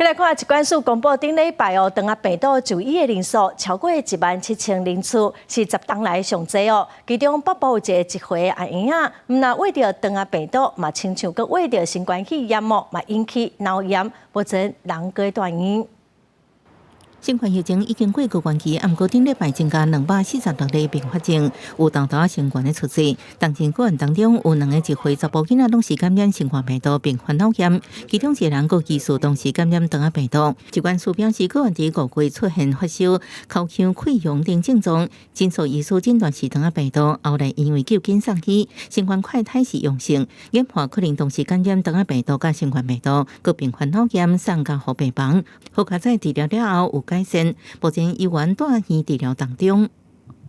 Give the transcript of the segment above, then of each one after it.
來看疾管署公布頂禮拜哦，腸仔病毒就醫的人數超過17,000人次，是10冬來上濟哦。其中北部有一個1歲阿嬰仔，毋但秽著腸仔病毒，嘛親像閣秽著新冠肺炎哦，嘛引起腦炎，目前人閣佇院。新冠疫情已經過高原期，毋過頂禮拜增加246例併發症，有沓沓新冠的出現。當前個案當中有兩個1歲查埔囡仔攏是感染新冠病毒併發腦炎，其中一個人閣疑似同時感染腸仔病毒。疾管署表示，個案佇5月出現發燒、口腔潰瘍等症狀，診所醫師診斷是腸仔病毒，後來因為救緊送醫，新冠快篩是陽性，研判可能同時感染腸仔病毒佮新冠病毒，閣併發腦炎送加護病房，好佳哉治療了後有改善，目前猶原蹛院治療當中。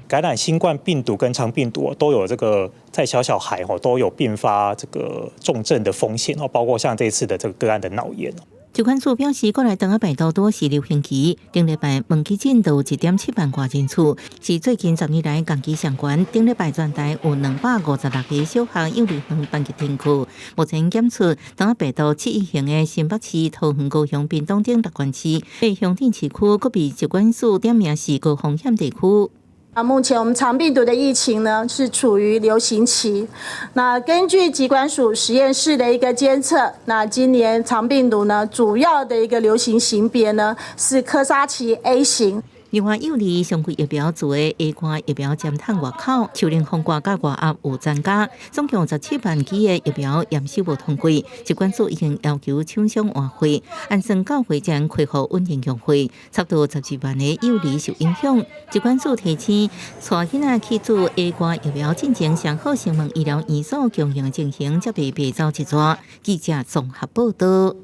感染新冠病毒跟腸病毒都有這個在小小孩吼都有併發這個重症的風險哦，包括像這次的這個個案的腦炎。疾管署表示，國內腸仔病毒拄是流行期，頂禮拜問急診都有1.7萬外人次，是最近10年來同期上懸。頂禮拜全台有256個小學、幼兒園班級停課，目前檢出腸仔病毒7-1型的新北市、桃園、高雄、屏東等六縣市，八鄉鎮市區閣被疾管署點名是高風險地區。啊，目前我們腸病毒的疫情呢是處於流行期。那根據疾管署實驗室的一個監測，那今年腸病毒呢主要的一個流行型別呢是柯薩奇 A 型。另外，幼兒常規疫苗注的 A 肝疫苗針筒外口，樹林風寒佮外壓有增加，總共17萬劑的疫苗驗收無通過，疾管署已經要求廠商換貨，按算九月前恢復穩定供貨，差不多12萬個幼兒受影響。疾管署提醒，帶囡仔去注 A 肝疫苗進前，上好詢問醫療院所供應的情形，才袂白走一逝。記者綜合報道。